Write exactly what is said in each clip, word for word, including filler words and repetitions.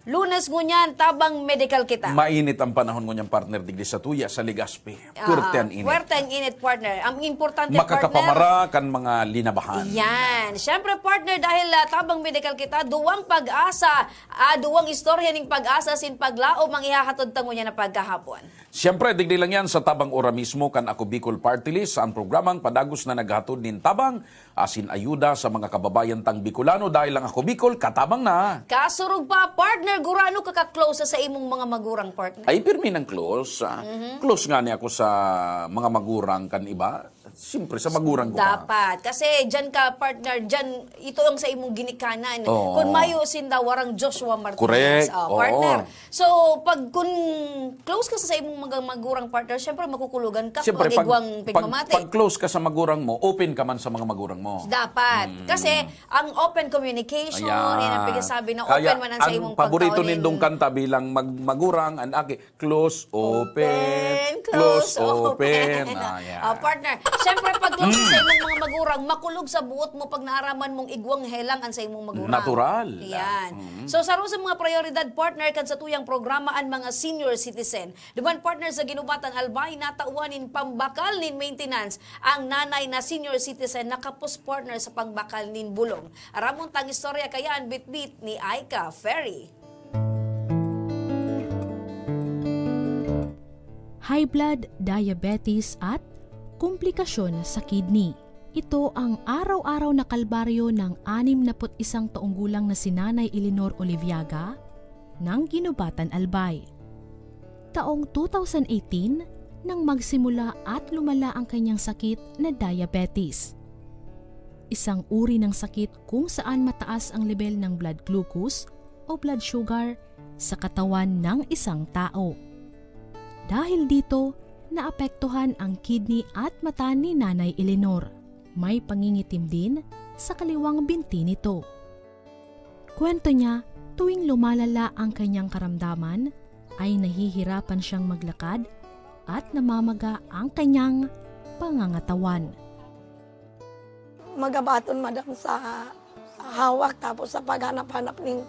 Lunes ngunyan, tabang medical kita. Mainit ang panahon ngunyan, partner, digdi sa tuya, sa Legazpi. Ah, Puwerte ang init. Puwerte ang init, partner. Ang importante, partner, makakapamara kan mga linabahan. Yan. Siyempre, partner, dahil, ah, tabang medical kita, duwang pag-asa, ah, duwang istorya ning pag-asa sin paglaom ang ihahatod ta ngunyan na pagkahapon. Siyempre, digdi lang yan sa tabang ora mismo kan Ako Bicol Party List, ang programang padagos na naghatod nin tabang asin ayuda sa mga kababayan tang Bicolano, dahil ang Ako Bicol katabang na. Kasurog pa, partner, gurano ka ka-close sa imong mga magurang, partner? Ay, pirmi nang close, ah. Mhm. Close nga ni ako sa mga magurang kan iba. Siyempre, sa magurang ko pa. Dapat. Kasi dyan ka, partner, dyan, ito ang sa imong ginikanan. Oo. Kung mayo sinda, warang Joshua Martinez. Correct. Oh, partner. Oo. So, pag kun close ka sa, sa imong mga magurang, partner, syempre, makukulogan ka. Siyempre, pag pag, igwang pag, pigmamati. Pag close ka sa magurang mo, open ka man sa mga magurang mo. Dapat. Mm. Kasi ang open communication, ayan, yan ang pigsasabi na kaya open man ang sa ang imong paborito pagkaon nindong nin kanta bilang mag-, magurang, an aki, close, open, open, close, close, open. Open. Ah, yeah. Ah, partner, syempre, pag close sa imong mga magurang, makulog sa buot mo pag naaraman mong igwang helang an sa imong magurang. Natural. Yan. Mm. So, saro sa mga prioridad, partner, kan satuyang programa an mga senior citizen. Duman, partner, sa Ginubatan Albay, natawan nin pambakal nin maintenance ang nanay na senior citizen na kapos, partner, sa pangbakal nin bulong. Aramon tang istorya kaya an bitbit ni Aika Ferry. High blood, diabetes at komplikasyon sa kidney. Ito ang araw-araw na kalbaryo ng anim na put isang taong gulang na si Nanay Eleanor Oliviaga ng Ginubatan Albay. Taong two thousand eighteen, nang magsimula at lumala ang kanyang sakit na diabetes. Isang uri ng sakit kung saan mataas ang lebel ng blood glucose o blood sugar sa katawan ng isang tao. Dahil dito, naapektuhan ang kidney at mata ni Nanay Eleanor. May pangingitim din sa kaliwang binti nito. Kwento niya, tuwing lumalala ang kanyang karamdaman, ay nahihirapan siyang maglakad at namamaga ang kanyang pangangatawan. Magabaton, madam, sa hawak, tapos sa paghanap-hanap ning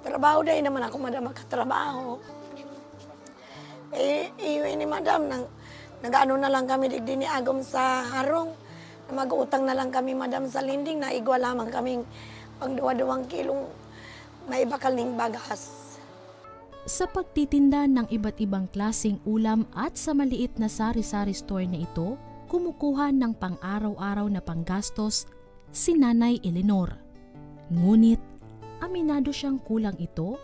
trabaho, dai naman ako, madam, makatrabaho. Eh, iyo ini, madam, nang, nag-ano na lang kami digdi ni agom sa harong. Mag-utang na lang kami, madam, sa lending, na igwa lamang kaming pang duwa-duwang kilong maibakal ning bagas. Sa pagtitinda ng iba't ibang klaseng ulam at sa maliit na sari-sari store na ito, kumukuha ng pang-araw-araw na panggastos si Nanay Eleanor. Ngunit, aminado siyang kulang ito,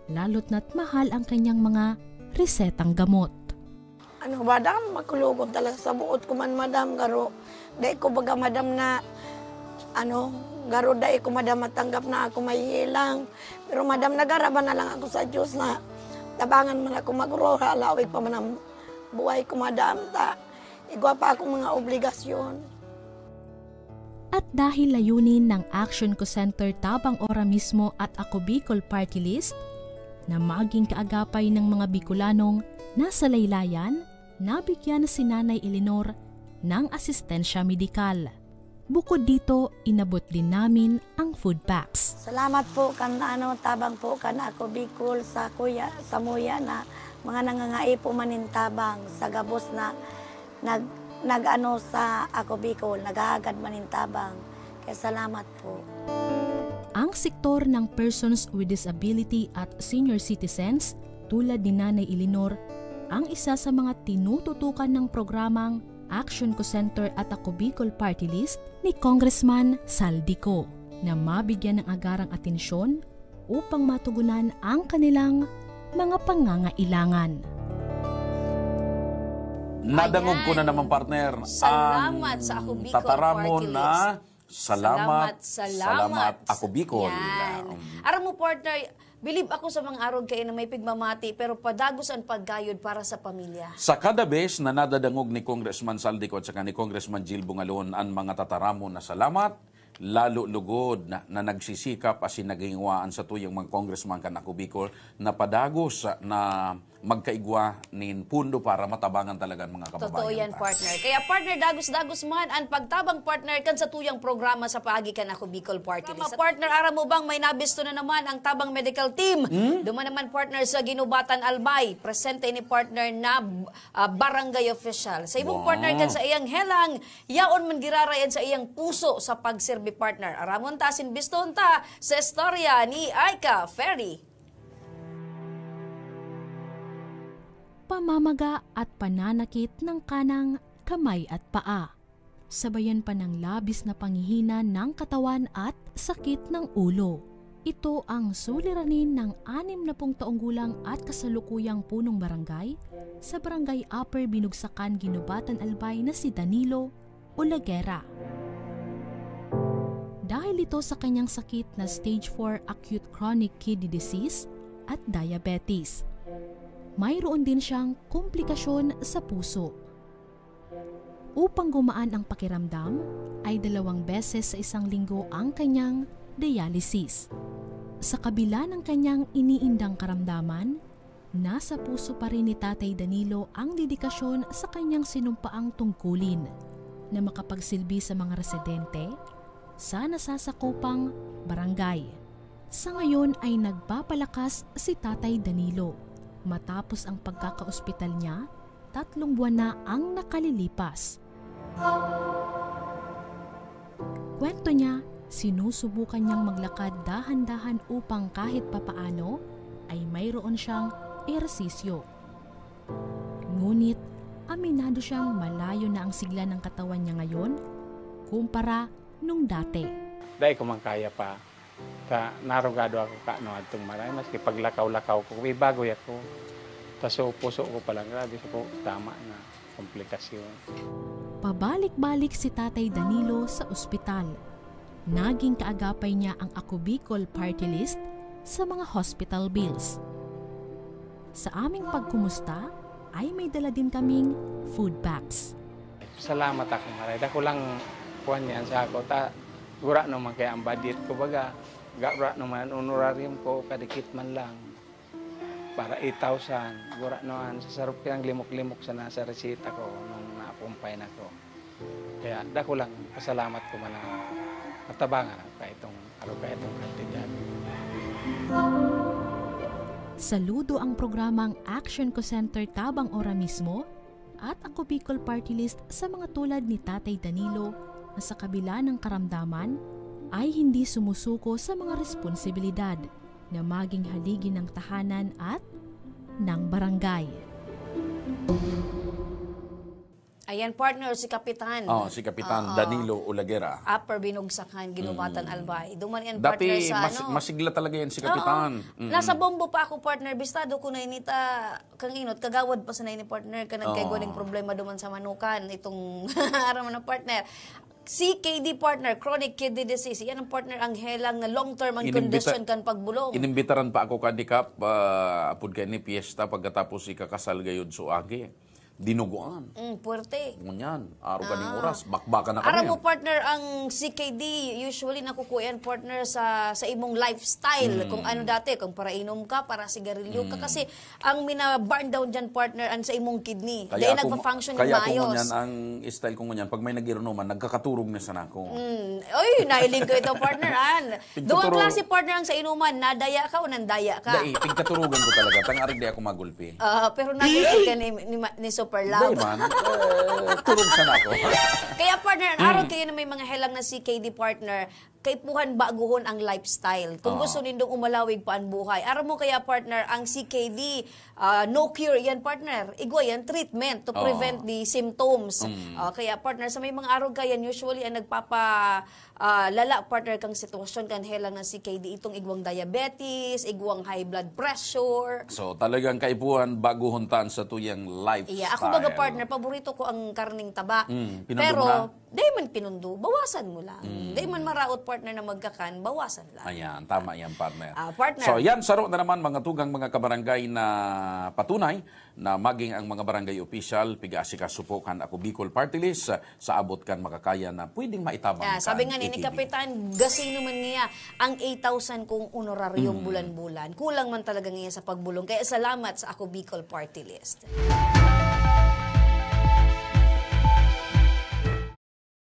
lalo't na't mahal ang kanyang mga resetang gamot. Ano, madam, makulogon talaga sa buot ko man, madam, garo. Dai ko baga, madam, na, ano, garo, dai ko, madam, matanggap na ako mahihilang. Pero, madam, nagaraban na lang ako sa Diyos na tabangan man ako magro, halawig pa man ang buhay ko, madam, ta igwa pa akong mga obligasyon. At dahil layunin ng Action Ko Center tabang ora mismo at Ako Bicol Party List na maging kaagapay ng mga Bicolanong nasa laylayan, nabigyan si Nanay Eleanor ng asistensya medikal. Bukod dito, inabot din namin ang food packs. Salamat po kan, ano, tabang po kan Ako Bicol sa kuya, sa muya na mga nangangaipo man nin tabang sa gabos na nag-, nag-ano sa Ako Bicol, naghahagad man nin tabang. Kaya salamat po. Ang sektor ng persons with disability at senior citizens, tulad ni Nanay Eleanor, ang isa sa mga tinututukan ng programang Action Ko Center at Ako Bicol Party List ni Congressman Saldico na mabigyan ng agarang atensyon upang matugunan ang kanilang mga pangangailangan. Nadangog ko na naman, partner, ang tataramon na Salamat, salamat, salamat, Ako Bicol. Yan. Mm. Aram mo, partner, bilib ako sa mga arog kayo na may pigmamati, pero padagos ang paggayod para sa pamilya. Sa kada bes na nadadangog ni Congressman Saldico at saka ni Congressman Jil Bungalon ang mga tataramon na salamat, lalo lugod na, na nagsisikap asin naghinguwaan sa tuyang mga congressman kan Ako Bicol na padagos na magkaigwa nin pundo para matabangan talaga ang mga kababayan. Totoo yan, partner. Kaya, partner, dagos-dagos man ang pagtabang, partner, kan satuyang programa sa paagi kan Ako Bicol Party List. Partner, aram mo bang may nabisto na naman ang Tabang Medical Team? Hmm? Duman naman, partner, sa Ginubatan Albay. Presente ni partner na, ah, barangay official. Sa ibong Wow. partner kan sa iyang helang, yaon man giraray an sa iyang puso sa pagserbi, partner. Aramon ta, asin biston ta sa istorya ni Aika Ferry. Pamamaga at pananakit ng kanang kamay at paa. Sabayan pa ng labis na panghihina ng katawan at sakit ng ulo. Ito ang suliranin ng anim na pung taong gulang at kasalukuyang punong barangay sa Barangay Upper Binugsakan, Ginubatan, Albay na si Danilo Olagera. Dahil ito sa kanyang sakit na stage four acute chronic kidney disease at diabetes, mayroon din siyang komplikasyon sa puso. Upang gumaan ang pakiramdam, ay dalawang beses sa isang linggo ang kanyang dialysis. Sa kabila ng kanyang iniindang karamdaman, nasa puso pa rin ni Tatay Danilo ang dedikasyon sa kanyang sinumpaang tungkulin na makapagsilbi sa mga residente sa nasasakupang barangay. Sa ngayon ay nagpapalakas si Tatay Danilo matapos ang pagkakaospital niya, tatlong buwan na ang nakalilipas. Kwento niya, sinusubukan niyang maglakad dahan-dahan upang kahit papaano ay mayroon siyang ehersisyo. Ngunit, aminado siyang malayo na ang sigla ng katawan niya ngayon kumpara nung dati. Dai ko man kaya pa. Ta, narugado ako kano adtong maray, maski paglakaw-lakaw ko, ibagoy ako. Ta, so, puso ko pa lang, grabe sa ko, tama na, komplikasyon. Pabalik-balik si Tatay Danilo sa ospital. Naging kaagapay niya ang Ako Bicol Party List sa mga hospital bills. Sa aming pagkumusta, ay may dala din kaming food packs. Salamat ako, maray. Dako lang kuwan niyan sa ako. Ta, gura naman kaya ang budget ko, baga. Gura naman ang honorarium ko, kadikit man lang. Para eight thousand, gura naman. Sa sarap kayang limok-limok sa nasa resita ko nung napumpay na ko. Kaya dako lang pasalamat ko man ang natabangan ako kaitong, ako kaitong kantidad. Saludo ang programang Action ko Center tabang ora mismo at Ako Bicol Party List sa mga tulad ni Tatay Danilo na sa kabila ng karamdaman ay hindi sumusuko sa mga responsibilidad na maging haligi ng tahanan at ng barangay. Ayan, partner, si Kapitan. Oh, si Kapitan Oo. Danilo Olagera. Upper Binugsakan, Ginubatan, Mm. Albay. Duman yan, Dati, partner, sa mas-, ano? masigla talaga yan si Oo. Kapitan. Mm. Nasa Bombo pa ako, partner. Bistado ko na inita, kang inot, kagawad pa sa na ini, partner, ka nagkaigwa Oo. ning problema duman sa manukan. Itong, aram mo na, partner. C K D, partner, chronic kidney disease. Yan ang, partner, ang helang na long-term ang Inimbita-, kondisyon kan pagbulong. inimbitaran pa ako, Kandikap, ah, apod kaini, piyesta, pagkatapos ikakasal gayod so agi. Dinuguan. Mm, puwerte. Ngunyan, araw kaning Ah. oras, bakbakan na Aram kami. mo, partner, ang C K D, usually nakukuha yan, partner, sa, sa imong lifestyle. Mm. Kung ano dati, kung parainom ka, para sigarilyo ka. Mm. Kasi ang mina-burn down dyan, partner, ang sa imong kidney. Kaya Dahil ako, nagpa-function kaya ng ako maayos. ngunyan, ang style ko ngunyan, pag may nag-inuman, nagkakaturog na sana ako. Mm. Oy, nahiling ko ito, partner, an. Duwang Pigtuturo- klase, partner, ang sa inuman. Nadaya ka o nandaya ka? Dai, pigkaturugan ko talaga. Tangarig di ako magulpi. Ah, pero nagulpi ka ni, ni, ma-, ni Super Love. Dai man. Eh, turog sana ako. Kaya, partner, Mm. araw kayo na may mga helang na C K D, partner, kaipuhan baguhon ang lifestyle. Kung Oo. gusto nindong umalawig pa ang buhay. Aram mo kaya, partner, ang C K D, ah, no cure yan, partner. Igwa yan, treatment to Oo. prevent the symptoms. Mm. Ah, kaya, partner, sa may mga arog kayan, usually ang nagpapa, ah, lala, partner, kang sitwasyon kan helang na C K D, itong igwang diabetes, igwang high blood pressure. So, talagang kaipuhan, baguhon ta an satuyang lifestyle. Yeah, ako baga, partner, paborito ko ang karning taba. Mm, pinadum Pero, na? Dai man pinundo, bawasan mo lang. Dai man maraot, partner, na magkakan, bawasan lang. Ayan, tama yan, partner. Ah, partner. So, yan, saro na naman, mga tugang, mga kabarangay, na patunay na maging ang mga barangay official, piga-asikaso po kan Ako Bicol Party List, ah, sa abot kan makakaya na pwedeng maitabang Ah, sabi kan nga ni, ni A K B. Kapitan, gasino man niya ang eight thousand kong honoraryong bulan-bulan. Kulang man talaga niya sa pagbulong. Kaya salamat sa Ako Bicol Party List.